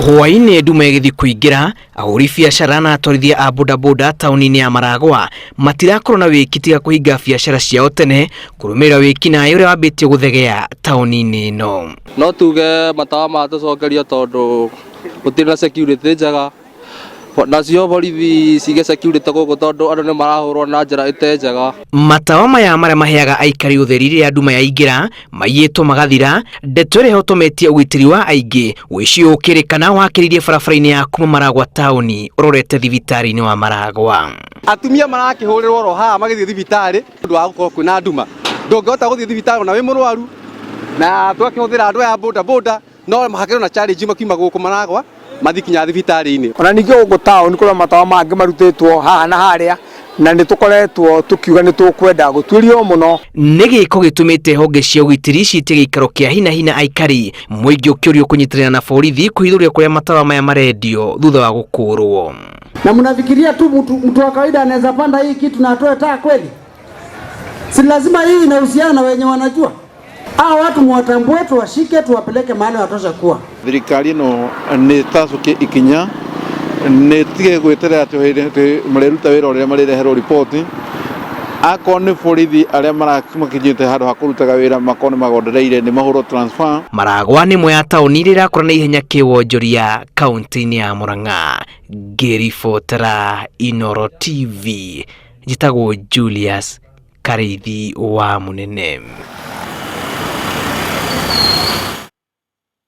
Hwaĩ-inĩ nduma ĩgĩthiĩ kũingĩra, ahũri biacara na atwarithia a bodaboda taũni-inĩ ya Maragwa matirakorwo na wĩki tiga kũhinga biacara ciao tene kũrũmĩrĩra wĩkinaĩ ũrĩa wambĩtie gũthegea taũni-inĩ ĩno. No tuge matawa matũcokerio tondũ gũtirĩ na security njega, nacio borithi cige security gũkũ tondũ andũ nĩ marahũrwo na njĩra ĩte njega. Matawa maya marĩa maheaga aikari ũtheri rĩrĩa nduma yaingĩra maiyĩtwo magathira, ndeto ĩrĩa ĩhotometie ũgitĩri wa aingĩ. Ũici ũyũ ũkĩrĩkana wakĩrĩirie barabara-inĩ ya kuma Maragwa taũni ũrorete thibitarĩ-inĩ wa Maragwa. Atumia marakĩhũrĩrwo oro haha magĩthiĩ thibitarĩ ũndũ wa gũkorwo kwĩna nduma, ndũngĩhota gũthiĩ thibitarĩ ona wĩ mũrwaru, na twakĩhũthĩra andũ aya a boda boda no hakĩrĩ na challenge makiuma gũkũ Maragwa mathiĩ kinya thibitarĩ-inĩ. Ona ningĩ gũkũ taũni kũrĩ matawa mangĩ marutĩtwo haha na harĩa, na nĩ tũkoretwo tũkiuga nĩ tũkwenda gũtuĩrio mũno. Nĩ gĩko gĩtũmĩte honge cia ũgitĩri ciĩtie gĩikaro kĩa hi na hi na aikari, mũingĩ ũkĩũrio kũnyitanĩra na borithi kũhithũria kũrĩa matawa maya marendio thutha wa gũkũrwo. Na mnafikiria tu mtu wa kawaida anaweza panda hii kitu na atoe taa kweli? Si lazima hii inahusiana na wenye wanajua. Hao watu muwatambue, tuwashike, tuwapeleke mahali watosha kuwa. Thirikari ĩno nĩ tacũkie ikinya, nĩ tige gwĩterera atĩ marĩruta wĩra ũrĩa marĩreherwo riboti. Akorwo nĩ borithi arĩa makinyĩte handũ ha kũrutaga wĩra makorwo nĩ magondereire nĩ mahũrwo transfer. Maragwa nĩ ĩmwe ya taũni iria irakũra na ihenya kĩwonjoria kaunti-inĩ ya Murang'a. Ngĩribotera Inooro TV, njĩtagwo Julius Karĩithi wa Mũnene.